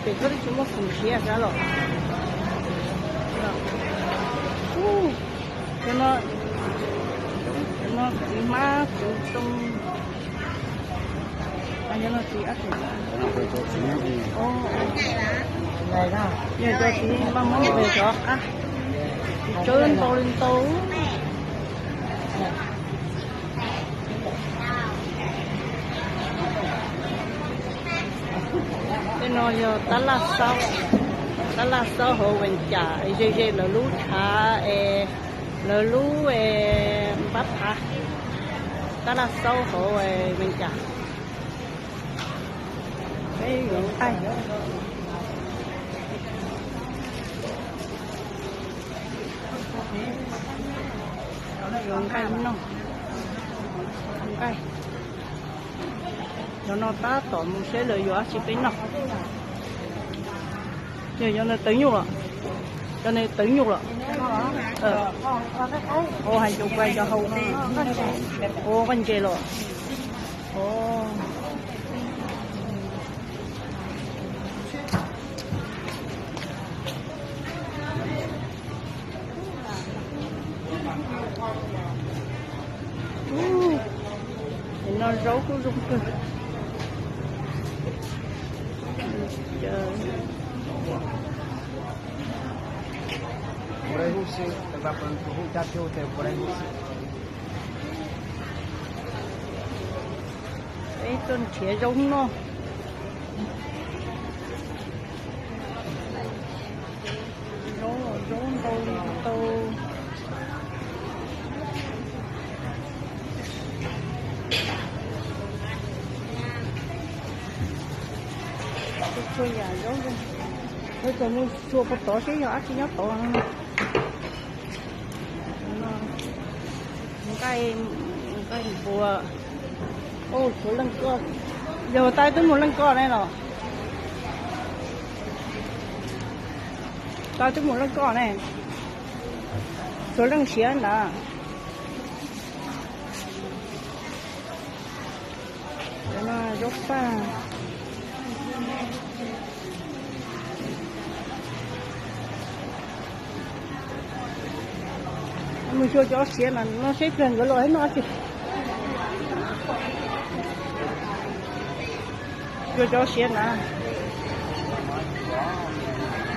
Koj twb tsis muaj khoom siav sav los. Cov no, cov no txiv hmab txiv ntoo. Yog no txiv ab tsi. Yog cov txiv maj muab mus cov qab, tsis tsawb ntau li ntau. Tej no yog tab laj xaub, tab laj xaub hauv Vees Cas, ze ze lawv lub tshav es lawv lub npab phav, tab laj xaub hauv Vees Cas. Peb yuav nqaij, yuav nqaij noj, nqaij. Cov no tab tom mus seb lawv yuav dab tsi peb noj. Yog cov no tawv nyuj los, cov no tawv nyuj los. Ua hais cov kuv cov hau, ua nqaij ntses los. Ub, no zaub kuj zoo kawg. Peb tuaj nrhiav zaub noj. Zaub, zaub ntau li ntau. Txhua yam zaub, lawv txawm mus xyuas puag tod seb yog dab tsi nyob tod no. Nqaij, nqaij npua. Ub, tshuav leej koj, yog tas twb mus leej koj ne los? Tas twb mus leej koj ne, tshuav leej siav ntawd. Cov no zaub paj. Mus xyuas cov siav na, no seb pliag nkawd los noj dab tsi. Xyuas cov siav na.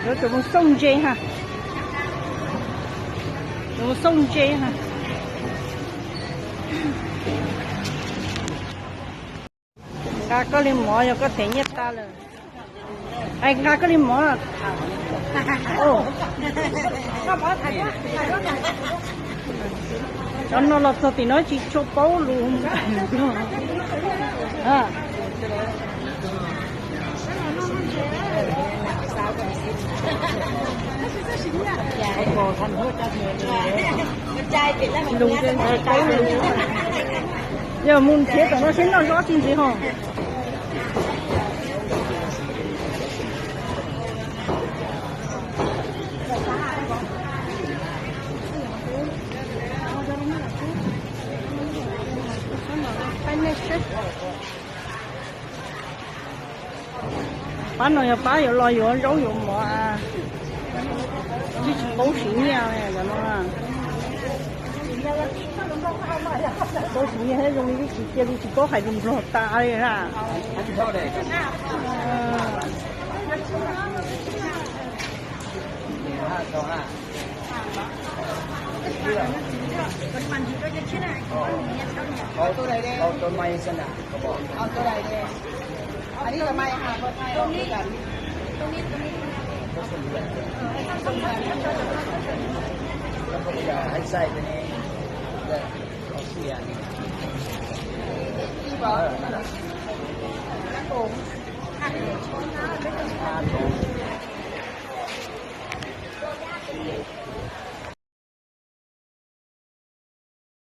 Yuav tsum mus xauj ntses ha. Yuav mus xauj ntses ha. Nqa koj li mov yog koj them nyiaj tas lawm. Nqa koj li mov. Cov no los txog tim no tsis tshua paub lus. Lus tsis paub lus. Yog mus nrhiav tom no seb noj zaub tsi ntxiv ho. Pab no yog pab yuav los yuav zaub yuav mov, twb tsis paub siv nyiaj li cov no. Paub siv nyiaj thiab zoo li twb tsis cia li tsis paub hais lus Nplog tas li na.